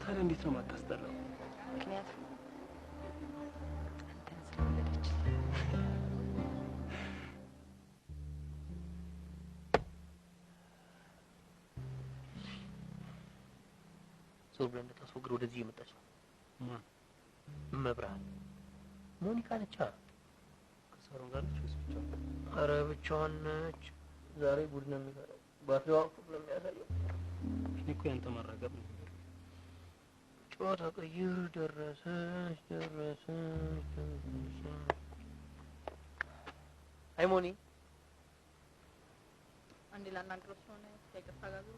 ታዲያ እንዴት ነው የማታስጠላው? ምክንያቱም አንተን ስለወለደች። ዞር ብለህ እንዳታስወግድ ወደዚህ እየመጣች ነው። ማን? መብርሃን ሞኒካ ነቻ። ከሳሮን ጋር ነች ወይስ ብቻዋን? ኧረ ብቻዋን ነች። ዛሬ ጉድ ነው የሚፈለው። ባትሪዋ እኮ ነው የሚያሳየው። እኔ እኮ ያንተ ማራገብ ነው የሚገርመኝ። ጨዋታ ቀይር። ደረሰች ደረሰች ደረሰች። አይ ሞኒ፣ አንዴ ላናግረው ስለሆነ ከይቅርታ ጋር ዞሮ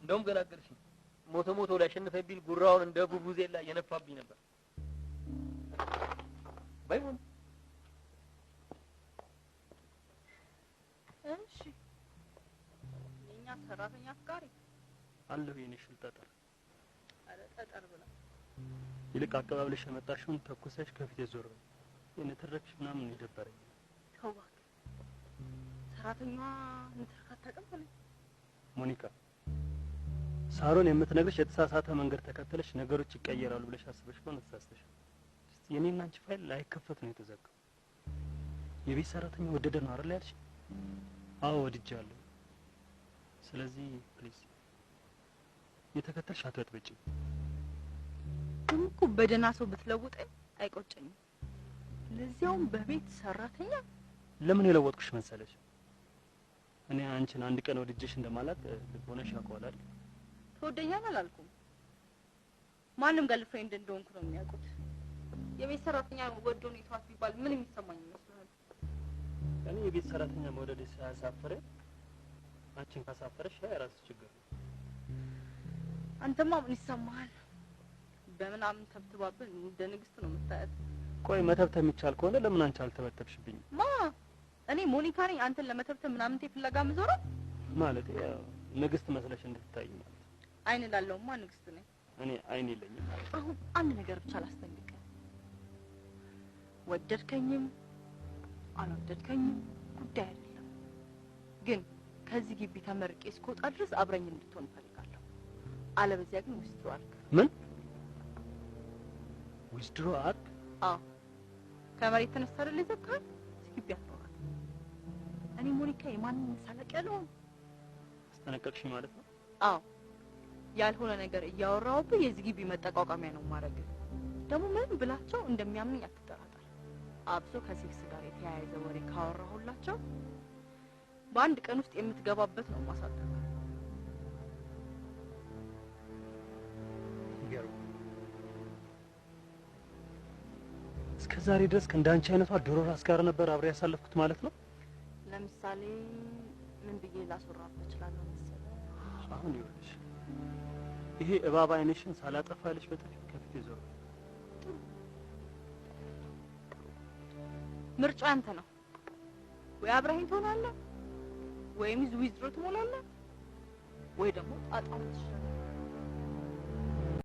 እንደውም ገላገልሽኝ። ሞቶ ሞቶ ሊያሸንፈኝ ቢል ጉራውን እንደ ቡቡዜላ እየነፋብኝ ነበር። Bye ሞኒ። እሺ፣ የእኛ ሰራተኛ አፍቃሪ። አለሁ የኔ ሽል ጠጠር። ኧረ ጠጠር ብላ። ይልቅ አቀባብለሽ የመጣሽውን ተኩሰሽ ከፊቴ ዞር በይ። የነተረክሽ ምናምን ነው የደበረኝ። ተው እባክህ። ሰራተኛዋ ንትርክ አታውቅም በለኝ። ሞኒካ፣ ሳሮን የምትነግርሽ የተሳሳተ መንገድ ተከተለሽ ነገሮች ይቀየራሉ ብለሽ አስበሽ ከሆነ ተሳስተሻል። እስቲ የኔና አንቺ ፋይል ላይከፈት ነው የተዘጋው። የቤት ሰራተኛ ወደደ ነው አይደል ያልሽ? አዎ ወድጃለሁ። ስለዚህ please የተከተልሽ አትበጥብጪ። ግን እኮ በደህና ሰው ብትለውጠኝ አይቆጨኝም። ለዚያውም በቤት ሰራተኛ። ለምን የለወጥኩሽ መሰለሽ? እኔ አንቺን አንድ ቀን ወድጄሽ እንደማላቅ ልቦናሽ ያውቀዋል አይደል? ትወደኛለህ አላልኩም። ማንም girlfriend እንደሆንኩ ነው የሚያውቁት። የቤት ሰራተኛ ወዶ ነው የተዋት ቢባል ምን የሚሰማኝ ይመስልሃል? እኔ የቤት ሰራተኛ መውደድ ሳያሳፍረ አንቺን ካሳፈረሽ ያ የራስሽ ችግር ነው። አንተማ ምን ይሰማሃል? በምናምን ተብትባብን እንደ ንግስት ነው የምታያት። ቆይ መተብተብ የሚቻል ከሆነ ለምን አንቺ አልተበተብሽብኝም? ማ እኔ ሞኒካ ነኝ አንተን ለመተብተብ ምናምንቴ ፍለጋ ምዞረው? ማለት ያው ንግስት መስለሽ እንድትታይ ማለት ነው። አይን ላለውማ ንግስት ነኝ። እኔ አይን የለኝም ማለት ነው። አሁን አንድ ነገር ብቻ ላስጠንቅቅህ። ወደድከኝም አልወደድከኝም ጉዳይ አይደለም፣ ግን ከዚህ ግቢ ተመርቄ እስክወጣ ድረስ አብረኝ እንድትሆን እፈልጋለሁ። አለበዚያ ግን withdraw አድርግ። ምን withdraw አርግ? አዎ፣ ከመሬት ተነስታ አይደል የዘጋኸኝ? እዚህ ግቢ አትኖራትም። እኔ ሞኒካ የማንን መሳለቂያ ልሆን? አስጠነቀቅሽኝ ማለት ነው። አዎ፣ ያልሆነ ነገር እያወራሁብህ የዚህ ግቢ መጠቋቋሚያ ነው ማድረግ። ደግሞ ምንም ብላቸው እንደሚያምኑኝ አትጠራጠር። አብሶ ከሴክስ ጋር የተያያዘ ወሬ ካወራሁላቸው በአንድ ቀን ውስጥ የምትገባበት ነው ማሳጠር። ይገርም። እስከ ዛሬ ድረስ ከእንዳንቺ አይነቷ ዶሮ ራስ ጋር ነበር አብሬ ያሳለፍኩት ማለት ነው። ለምሳሌ ምን ብዬ ላስወራብህ እችላለሁ መሰለህ? አሁን ይኸውልሽ ይሄ እባብ አይንሽን ሳላጠፋልሽ በጥፊ ከፊቴ ዞር በይ። ምርጫው ያንተ ነው። ወይ አብረኸኝ ትሆናለህ፣ ወይም withdraw ትሞላለህ፣ ወይ ደግሞ ጣጣውን ትችላለህ።